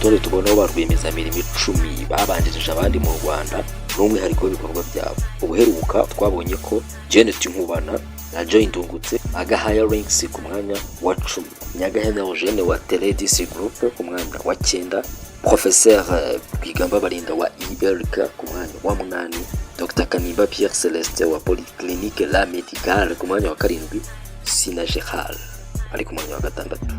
Rutonde tubonaho ba rwiyemezamirimo 10 babanjirije abandi mu Rwanda n'umwihariko w'ibikorwa byabo. Ubuheruka twabonye ko Janet Nkubana na Joy Ndungutse Agahaya Links ku mwanya wa 10, Nyagahene Eugene wa Teledis Group ku mwanya wa cyenda, Professeur Rwigamba Barinda wa ULK ku mwanya wa munani, Dr Kanimba Pierre Celestin wa Polyclinique La Medicale ku mwanya wa karindwi, Sina Gerard ari ku mwanya wa gatandatu.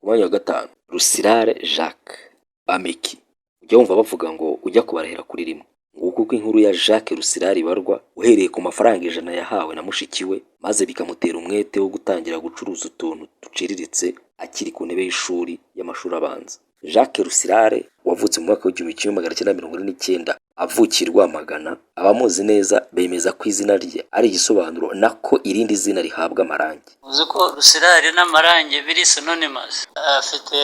Ku mwanya wa gatanu, Rusirare Jacques Ameki. Ujya wumva bavuga ngo ujya kubarahera kuri rimwe. Nguko uko inkuru ya Jacques Rusirare ibarwa, uhereye ku mafaranga 100 yahawe na mushiki we, maze bikamutera umwete wo gutangira gucuruza utuntu duciriritse akiri ku ntebe y'ishuri y'amashuri abanza. Jacques Rusirare wavutse mu mwaka w'1949, avukiye i Rwamagana. Abamuzi neza bemeza ko izina rye ari igisobanuro, nako irindi zina rihabwa amarangi. Uzi ko Rusirari n'amarangi biri synonymous? Afite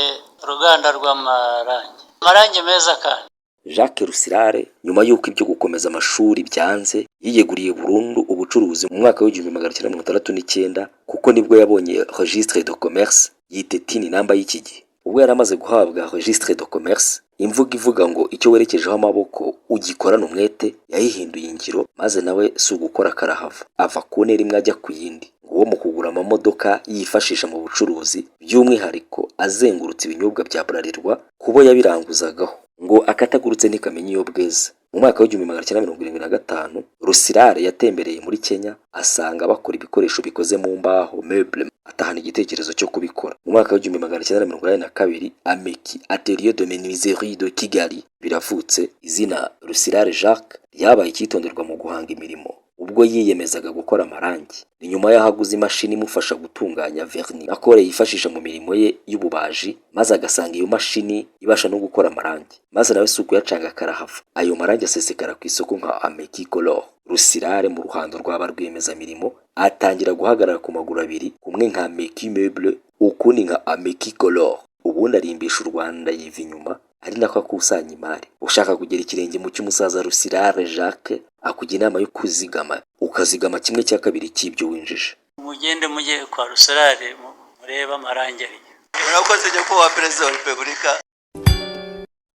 uruganda rw'amarangi, amarangi meza kandi. Jacques Rusirare, nyuma y'uko ibyo gukomeza amashuri byanze, yiyeguriye burundu ubucuruzi mu mwaka w'1969, kuko nibwo yabonye registre de commerce, yite TIN number y'iki gihe. Ubwo yari amaze guhabwa registre de commerce, imvugo ivuga ngo icyo werekejeho amaboko ugikorana umwete yayihinduye ingiro, maze nawe si ugukora karahava, ava ku ntera imwe ajya ku yindi. Nguwo mu kugura amamodoka yifashisha mu bucuruzi, by'umwihariko azengurutse ibinyobwa bya Bralirwa kubo yabiranguzagaho, ngo akatagurutse ntikamenya iyo bweze. Mu mwaka w'1975, Rusirare yatembereye muri Kenya, asanga bakora ibikoresho bikoze mu mbaho, meuble, atahana igitekerezo cyo kubikora. Mu mwaka w'1982, Ameki Atelier de Menuiserie de Kigali biravutse. Izina Rusirare Jacques ryabaye icyitonderwa mu guhanga imirimo ubwo yiyemezaga gukora amarangi. Ni nyuma y'aho aguze imashini imufasha gutunganya vernis na colle yifashisha mu mirimo ye y'ububaji, maze agasanga iyo mashini ibasha no gukora amarangi, maze nawe si ukuyacanga karahava, ayo marangi asesekara ku isoko nka Ameki Color. Rusirare mu ruhando rwa ba rwiyemezamirimo atangira guhagarara ku maguru abiri, kumwe nka Ameki Meuble, ukundi nka Ameki Color. Ubundi arimbisha u Rwanda yiva inyuma, ari nako akusanya imari. Ushaka kugera ikirenge mu cy'umusaza Rusirare Jacques, akugira inama yo kuzigama, ukazigama 1/2 cy'ibyo winjije. Mugende mujye kwa Rusirare murebe amarangi ariyo. Murakoze, nyakubahwa Perezida wa Repubulika.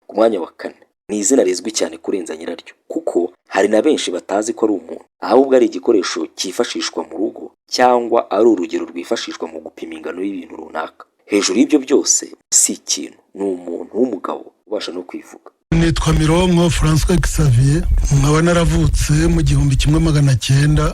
Ku mwanya wa kane ni izina rizwi cyane kurenza nyiraryo, kuko hari na benshi batazi ko ari umuntu, ahubwo ari igikoresho cyifashishwa mu rugo cyangwa ari urugero rwifashishwa mu gupima ingano y'ibintu runaka. Hejuru y'ibyo byose, si ikintu, ni umuntu w'umugabo ubasha no kwivuga. Nitwa Mironko Francois Xavier, nkaba naravutse mu 1946.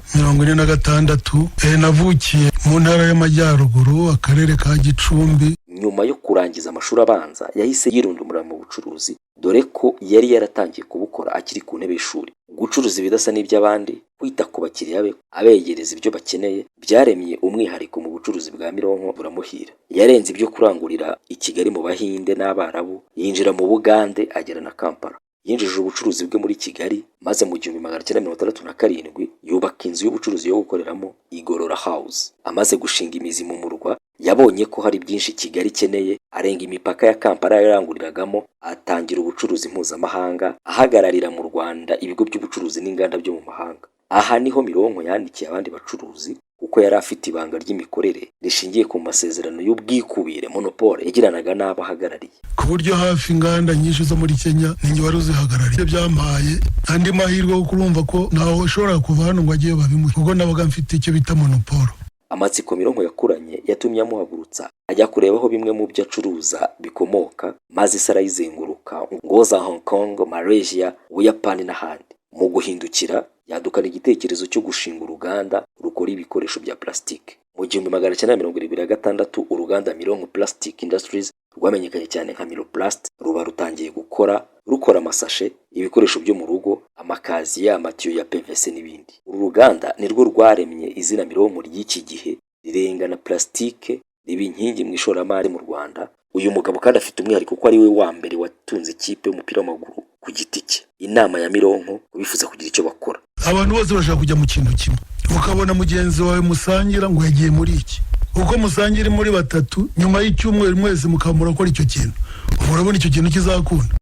Navukiye mu Ntara y'Amajyaruguru, Akarere ka Gicumbi. Nyuma yo kurangiza amashuri abanza, yahise yirundumura mu bucuruzi, dore ko yari yaratangiye kubukora akiri ku ntebe y'ishuri. Gucuruza ibidasa n'iby'abandi, kwita ku bakiriya be, abegereza ibyo bakeneye, byaremye umwihariko mu bucuruzi bwa Mironko, buramuhira. Yarenze ibyo kurangurira i Kigali mu Bahinde n'Abarabu, yinjira mu Bugande, agera na Kampala. Yinjije ubucuruzi bwe muri Kigali, maze mu 1967 yubaka inzu y'ubucuruzi yo gukoreramo, Igorora House. Amaze gushinga imizi mu murwa, yabonye ko hari byinshi Kigali ikeneye, arenga imipaka ya Kampala yaranguriragamo, atangira ubucuruzi mpuzamahanga, ahagararira mu Rwanda ibigo by'ubucuruzi n'inganda byo mu mahanga. Aha niho Mironko yandikiye abandi bacuruzi, kuko yari afite ibanga ry'imikorere rishingiye ku masezerano y'ubwikubire, monopole, yagiranaga n'abo ahagarariye. Ku buryo hafi inganda nyinshi zo muri Kenya ninjye wari uzihagarariye. Byampaye andi mahirwe yo kurumva ko ntawe ushobora kuva hano ngo ajyeyo babimuhe, kuko nabaga mfite icyo bita monopole. Amatsiko Mironko yakuranye yatumye amuhagurutsa ajya kureba aho bimwe mu byo acuruza bikomoka, maze isi arayizenguruka, ngo za Hong Kong, Malaysia, Ubuyapani n'ahandi. Mu guhindukira, yadukana igitekerezo cyo gushinga uruganda rukora ibikoresho bya plastique. Mu 1976, uruganda Mironko Plastic Industries, rwamenyekanye cyane nka Miroplast, ruba rutangiye gukora, rukora amasashe, ibikoresho byo mu rugo, amakaziye, amatiyo ya PVC n'ibindi. Uru ruganda nirwo rwaremye izina Mironko ry'iki gihe, rirenga na plastique, riba inkingi mu ishoramari mu Rwanda. Uyu mugabo kandi afite umwihariko ko ari we wa mbere watunze ikipe y'umupira w'amaguru ku giti cye. Inama ya Mironko bifuza kugira icyo bakora: Abantu bose bashaka kujya mu kintu kimwe, ukabona mugenzi wawe musangira ngo yagiye muri iki, uko musangira muri batatu, nyuma y'icyumweru mwese mukaba murakora icyo kintu. Ubu urabona icyo kintu kizakunda?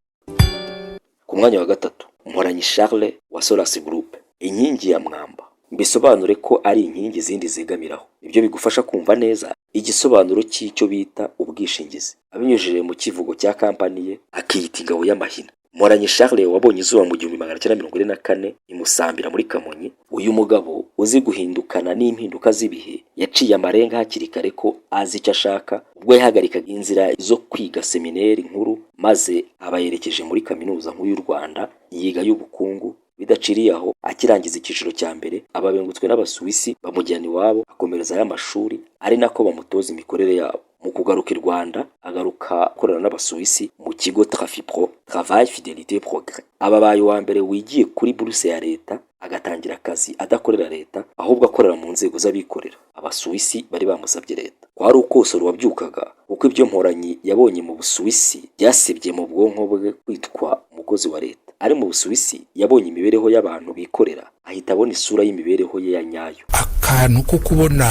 Ku mwanya wa gatatu, Mporanyi Charles wa Solas Group, inkingi ya mwamba. Mbisobanure ko ari inkingi izindi zegamiraho. Ibyo bigufasha kumva neza igisobanuro cy'icyo bita ubwishingizi. Abinyujije mu kivugo cya kampani ye, akiyita ingabo y'amahina. Mporanyi Charles wabonye izuba mu 1944 i Musambira muri Kamonyi. Uyu mugabo uzi guhindukana n'impinduka z'ibihe yaciye amarenga hakiri kare ko azi icyo ashaka, ubwo yahagarikaga inzira zo kwiga semineri nkuru maze aba yerekeje muri Kaminuza Nkuru y'u Rwanda, yiga y'ubukungu. Bidaciriye aho, akirangiza icyiciro cya mbere ababengutswe n'Abasuwisi bamujyana iwabo akomerezayo amashuri, ari nako bamutoza imikorere yabo. Mu kugaruka i Rwanda, agaruka akorana n'Abasuwisi mu kigo Trafipro, Travail Fidélité Progrès. Ababaye uwa mbere wigiye kuri buruse ya leta, agatangira akazi adakorera leta, ahubwo akorera mu nzego z'abikorera. Abasuwisi bari bamusabye leta kwari ukosora uwabyukaga, kuko ibyo Mporanyi yabonye mu Busuwisi byasibye mu bwonko bwe kwitwa umukozi wa leta. Ari mu Busuwisi yabonye imibereho y'abantu bikorera, ahita abona isura y'imibereho ye ya nyayo. Akantu ko kubona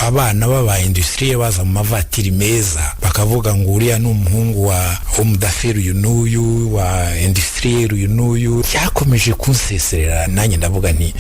abana b'aba industriels baza mu mavatiri meza, bakavuga ngo uriya ni umuhungu wa homme d'affaires uyu n'uyu, wa industriel uyu n'uyu, cyakomeje kunseserera. Nanjye ndavuga nti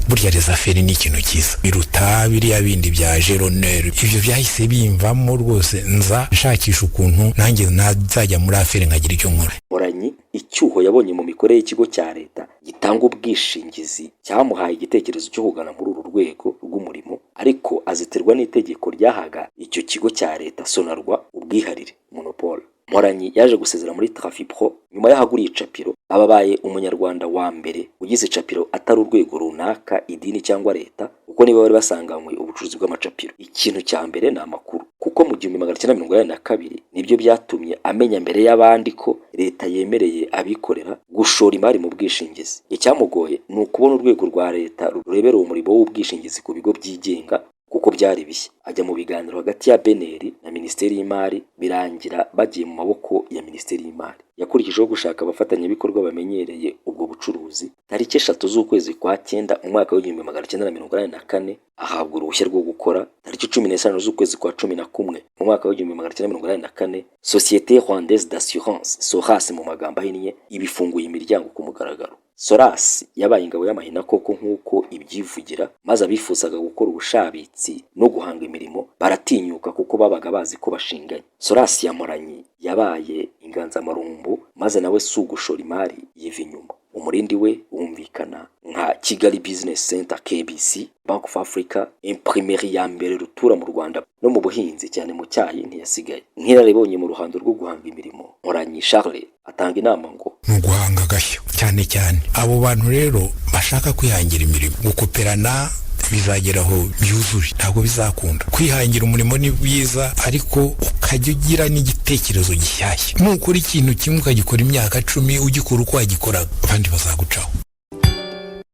burya les affaires ni ikintu cyiza, biruta biriya bindi bya geronere. Ibyo byahise bimvamo rwose, nza nshakisha ukuntu nanjye nazajya muri affaires nkagira icyo nkora. Mporanyi icyuho yabonye mu mikorere y'ikigo cya leta gitanga ubwishingizi cyamuhaye igitekerezo cyo kugana muri uru rwego rw'umurimo, ariko azitirwa n'itegeko ryahaga icyo kigo cya leta Sonarwa ubwiharire, monopole. Mporanyi yaje gusezera muri Trafipro nyuma y'ahaguriye icapiro, ababaye umunyarwanda wa mbere ugize icapiro atari urwego runaka, idini cyangwa leta, kuko niba bari basanganywe ubucuruzi bw'amacapiro. Ikintu cya mbere ni amakuru, kuko mu 1982 nibyo byatumye amenya mbere y'abandi ko leta yemereye abikorera gushora imari mu bwishingizi. Icyamugoye ni ukubona urwego rwa leta rurebera umurimo w'ubwishingizi ku bigo byigenga, kuko byari bishya. Ajya mu biganiro hagati ya BNR na Minisiteri y'Imari, birangira bagiye mu maboko ya Minisiteri y'Imari. Yakurikijeho gushaka abafatanyabikorwa bamenyereye ubwo bucuruzi. Tariki 3 z'ukwezi kwa cyenda mu mwaka w'1984 ahabwa uruhushya rwo gukora. Tariki 15 z'ukwezi kwa 11 mu mwaka w'1984, Société Rwandaise d'Assurance, SORAS mu magambo ahinnye, ibifunguye imiryango ku mugaragaro. SORAS yabaye ingabo y'amahina koko nk'uko ibyivugira, maze abifuzaga gukora ubushabitsi no guhanga imirimo baratinyuka, kuko babaga bazi ko bashinganye. SORAS ya Mporanyi yabaye inganzamarumbu, maze nawe si ugushora imari yiva inyuma. Umurindi we wumvikana nka Kigali Business Center, KBC, Bank of Africa, imprimerie ya mbere rutura mu Rwanda. No mu buhinzi, cyane mu cyayi, ntiyasigaye. Nk'inararibonye mu ruhando rwo guhanga imirimo, Mporanyi Charles atanga inama ngo: Ni uguhanga agashya, cyane cyane abo bantu rero bashaka kwihangira imirimo. Gukoperana bizagera aho byuzuye, ntabwo bizakunda. Kwihangira umurimo ni byiza, ariko ukajya ugira n'igitekerezo gishyashya. Nukora ikintu kimwe ukagikora imyaka 10, ugikora uko wagikoraga, abandi bazagucaho.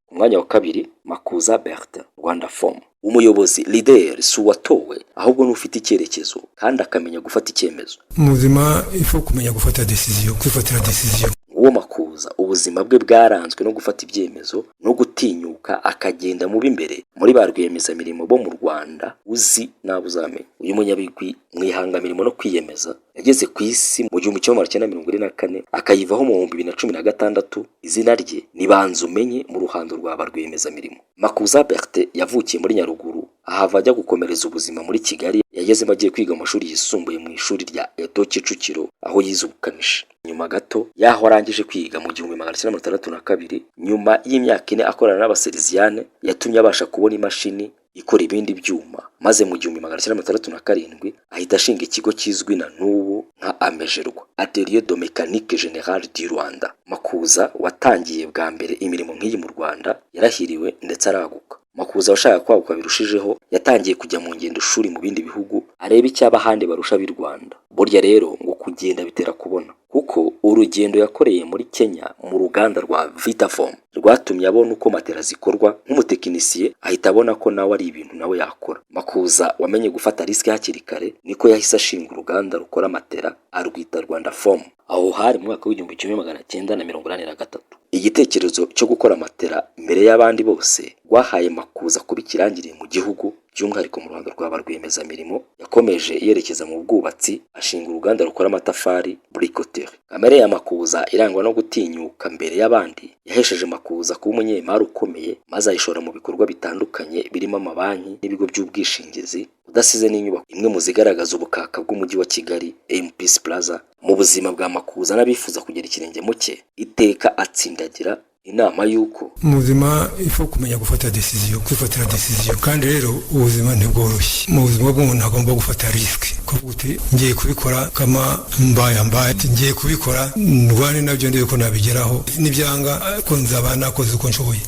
Ku mwanya wa kabiri, Makuza Bertin, Rwanda Foam. Umuyobozi, leader, si uwatowe, ahubwo n'ufite icyerekezo kandi akamenya gufata icyemezo. Mu buzima il faut kumenya gufata décision, kwifatira décision. Uwo Makuza, ubuzima bwe bwaranzwe no gufata ibyemezo no gutinyuka, akagenda mu b'imbere muri ba rwiyemezamirimo bo mu Rwanda uzi n'abo uzamenya. Uyu munyabigwi mu ihangamirimo no kwiyemeza yageze ku isi mu 1944, akayivaho mu 2016. Izina rye ni banza umenye mu ruhando rwa ba rwiyemezamirimo. Makuza Bertin yavukiye muri Nyaruguru, ahava ajya gukomereza ubuzima muri Kigali. Yagezemo agiye kwiga amashuri yisumbuye mu ishuri rya Eto Kicukiro, aho yize ubukanishi. Nyuma gato y'aho arangije kwiga mu 1962, nyuma y'imyaka 4 akorana n'Abasereziyane, yatumye abasha kubona imashini ikora ibindi byuma, maze mu 1967 ahita ashinga ikigo kizwi na n'ubu nka AMEGERWA, Atelier de Mécanique Générale du Rwanda. Makuza watangiye bwa mbere imirimo nk'iyi mu Rwanda yarahiriwe ndetse araguka. Makuza washakaga kwaguka birushijeho yatangiye kujya mu ngendo shuri mu bindi bihugu, areba icyaba ahandi barusha ab'i Rwanda. Burya rero ngo kugenda bitera kubona, kuko urugendo yakoreye muri Kenya mu ruganda rwa Vitafoam rwatumye abona uko matera zikorwa. Nk'umutekinisiye ahita abona ko nawe ari ibintu nawe yakora. Makuza wamenye gufata risque hakiri kare, niko yahise ashinga uruganda rukora matera, arwita Rwanda Foam. Aho hari mu mwaka w'1983. Igitekerezo cyo gukora matera mbere y'abandi bose rwahaye Makuza kuba ikirangirire mu gihugu. By'umwihariko mu ruhando rwa ba rwiyemezamirimo, yakomeje yerekeza mu bwubatsi, ashinga uruganda rukora amatafari, briqueterie. Kamere ya Makuza irangwa no gutinyuka mbere y'abandi yahesheje Makuza kuba umunyemari ukomeye, maze ayishora mu bikorwa bitandukanye birimo amabanki n'ibigo by'ubwishingizi, udasize n'inyubako imwe mu zigaragaza ubukaka bw'umujyi wa Kigali, MPC Plaza. Mu buzima bwa Makuza n'abifuza kugera ikirenge mu cye, iteka atsindagira inama y'uko Mu buzima il faut kumenya gufata décision, kwifatira décision. Kandi rero ubuzima ntibworoshye. Mu buzima bw'umuntu agomba gufata risque, kuvuga uti: "Ngiye kubikora kama mbaye mbaye, ngiye kubikora ndwane nabyo, ndebe ko nabigeraho. Nibyanga ko nzaba nakoze uko nshoboye."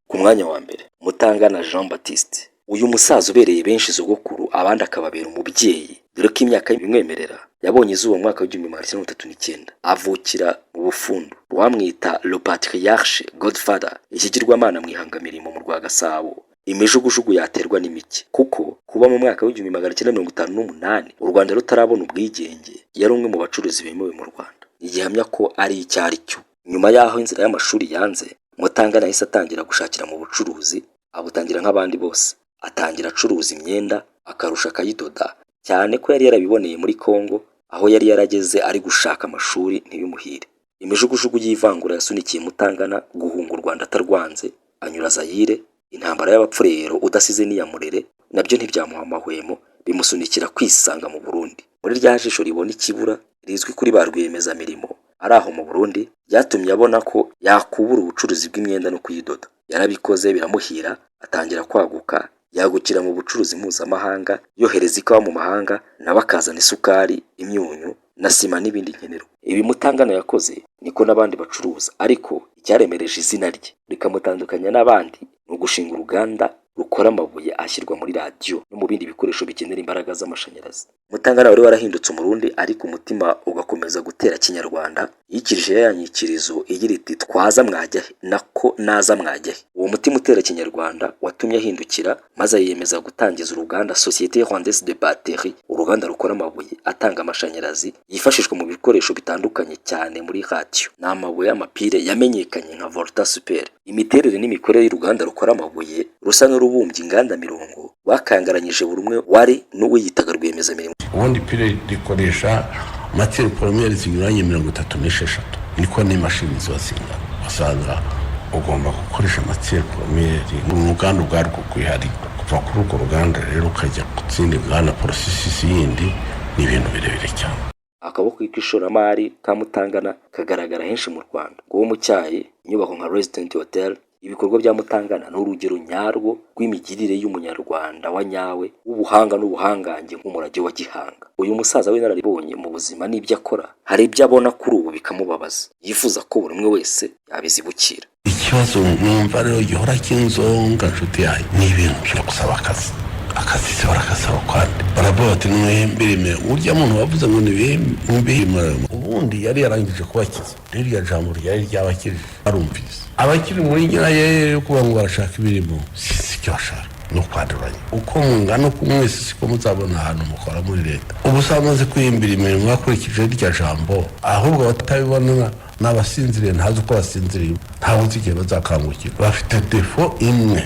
Ku mwanya wa mbere, Mutangana Jean Baptiste. Uyu musaza ubereye benshi sogokuru, abandi akababera umubyeyi, dore ko imyaka ibimwemerera, yabonye izuba mu mwaka w'1939, avukira mu Bufundu. Uwamwita le patriarche godfather, ikigirwamana mu ihangamirimo mu rwa Gasabo, imijugujugu yaterwa n'imike, kuko kuba mu mwaka w'1958 u Rwanda rutarabona ubwigenge yari umwe mu bacuruzi bemewe mu Rwanda, igihamya ko ari icyo ari cyo. Nyuma y'aho inzira y'amashuri yanze, Mutangana yahise atangira gushakira mu bucuruzi, abutangira nk'abandi bose. Atangira acuruza imyenda, akarusha akayidoda, cyane ko yari yarabiboneye muri Congo aho yari yarageze ari gushaka amashuri ntibimuhire. Imijugujugu y'ivangura yasunikiye Mutangana guhunga u Rwanda atarwanze, anyura Zayire, intambara y'Abapfurero, udasize n'iya Murere, nabyo ntibyamuha amahwemo, bimusunikira kwisanga mu Burundi. Muri rya jisho ribona ikibura rizwi kuri ba rwiyemezamirimo ari aho mu Burundi, byatumye abona ko yakubura ubucuruzi bw'imyenda no kuyidoda. Yarabikoze biramuhira, atangira kwaguka, yagukira mu bucuruzi mpuzamahanga, yohereza ikawa mu mahanga, nawe akazana isukari, imyunyu na sima n'ibindi nkenerwa. Ibi Mutangana yakoze niko n'abandi bacuruza, ariko icyaremereje izina rye rikamutandukanya n'abandi ni ugushinga uruganda rukora amabuye ashyirwa muri radiyo no mu bindi bikoresho bikenera imbaraga z'amashanyarazi. Mutangana wari warahindutse Umurundi ariko umutima ugakomeza gutera kinyarwanda, yikirije ya nyikirizo igira iti: "Twaza mwajya he? Nako naza mwajya he?" Uwo mutima utera kinyarwanda watumye ahindukira, maze yiyemeza gutangiza uruganda Société Rwandaise de Batterie, uruganda rukora amabuye atanga amashanyarazi yifashishwa mu bikoresho bitandukanye, cyane muri radiyo. Ni amabuye y'amapire yamenyekanye nka Volta Super. Imiterere n'imikorere y'uruganda rukora amabuye rusa n'urubumbye inganda mirongo, rwakangaranyije buri umwe wari n'uwiyitaga rwiyemezamirimo. Ubundi pile rikoresha matières premières zinyuranye 36, niko n'imashini ziba zingana. Usanga ugomba gukoresha matières premières mu ruganda ubwarwo rwihariye. Kuva kuri urwo ruganda rero ukajya ku zindi nganda, processus yindi, ni ibintu birebire cyane. Akaboko k'ishoramari ka Mutangana kagaragara henshi mu Rwanda, ngo mu cyayi, inyubako nka Resident Hotel. Ibikorwa bya Mutangana ni urugero nyarwo rw'imigirire y'Umunyarwanda wa nyawe w'ubuhanga n'ubuhangange nk'umurage wa gihanga. Uyu musaza w'inararibonye mu buzima n'ibyo akora, hari ibyo abona kuri ubu bikamubabaza, yifuza ko buri umwe wese yabizibukira. Ikibazo numva rero gihora kinzonga, nshuti yanjye, ni ibintu byo gusaba akazi. Akazi se barakasaba kwande? Baravuga bati: "Nimwihembere." Urya muntu wavuze ngo nibihembere, ubundi yari yarangije kubakiza. Ririya jambo ryari ryabakirije, barumvise. Abakiri muri nyirayo yo kuba ngo barashaka ibirimo, si icyo bashaka, ni ukwanduranya. Uko mungana uko mwese, siko muzabona ahantu mukora muri leta. Ubu se amaze kwihimbira imirimo hakurikije rya jambo? Ahubwo abatabibona ni abasinziriye, ntazi uko basinziriye, ntawe uzi igihe bazakangukira. Bafite défaut imwe: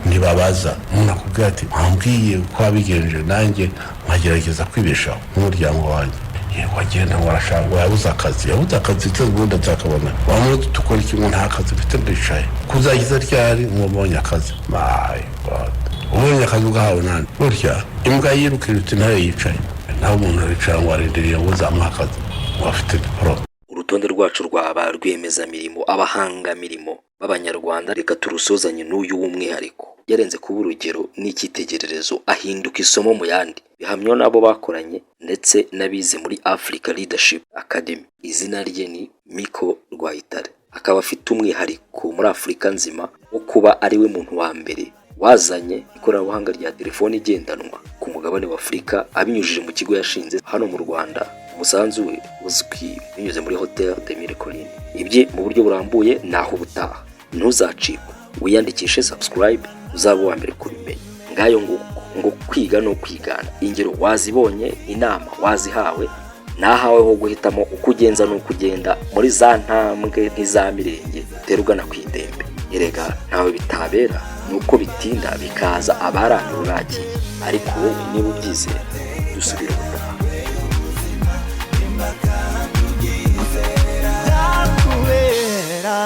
ntibabaza. Umuntu akubwira ati: "Wambwiye uko wabigenje, nanjye nkagerageza kwibeshaho n'umuryango wanjye." Yego, agenda ngo arashaka, ngo yabuze akazi, yabuze akazi se? Ubundi azakabona. Wamara tukora iki? Ngo nta kazi mfite, ndicaye. Kuzagiza ryari? Ngo mbonye akazi. My God, ubonye akazi ugahawe nande? Burya imbwa yirukira uti ntayo yicaye. Naho umuntu aricara ngo arindiriye ngo uzamuhe akazi, ngo afite diporome. Urutonde rwacu rwa ba rwiyemezamirimo, abahangamirimo b'Abanyarwanda, reka turusozanye n'uyu w'umwihariko. Yarenze kuba urugero n'icyitegererezo, ahinduka isomo mu yandi, bihamywa n'abo bakoranye ndetse n'abize muri Africa Leadership Academy. Izina rye ni Miko Rwayitare, akaba afite umwihariko muri Afurika nzima wo kuba ari we muntu wa mbere wazanye ikoranabuhanga rya telefoni igendanwa ku mugabane wa Afurika, abinyujije mu kigo yashinze hano mu Rwanda. Umusanzu we uzwi binyuze muri Hotel des Mille Collines. Ibye mu buryo burambuye naho ubutaha. Ntuzacikwe, wiyandikishe, subscribe, uzaba uwa mbere kubimenya. Ngayo nguko, ngo kwiga no kwigana. Ingero wazibonye, inama wazihawe, nahawe ho guhitamo uko ugenza n'uko ugenda muri za ntambwe nk'iza mirenge utera ugana ku idembe. Erega ntawe bitabera. Ni uko bitinda bikaza abarambiwe bagiye. Ariko wowe niba ubyizera, dusubire ubutaha. Ndakubera.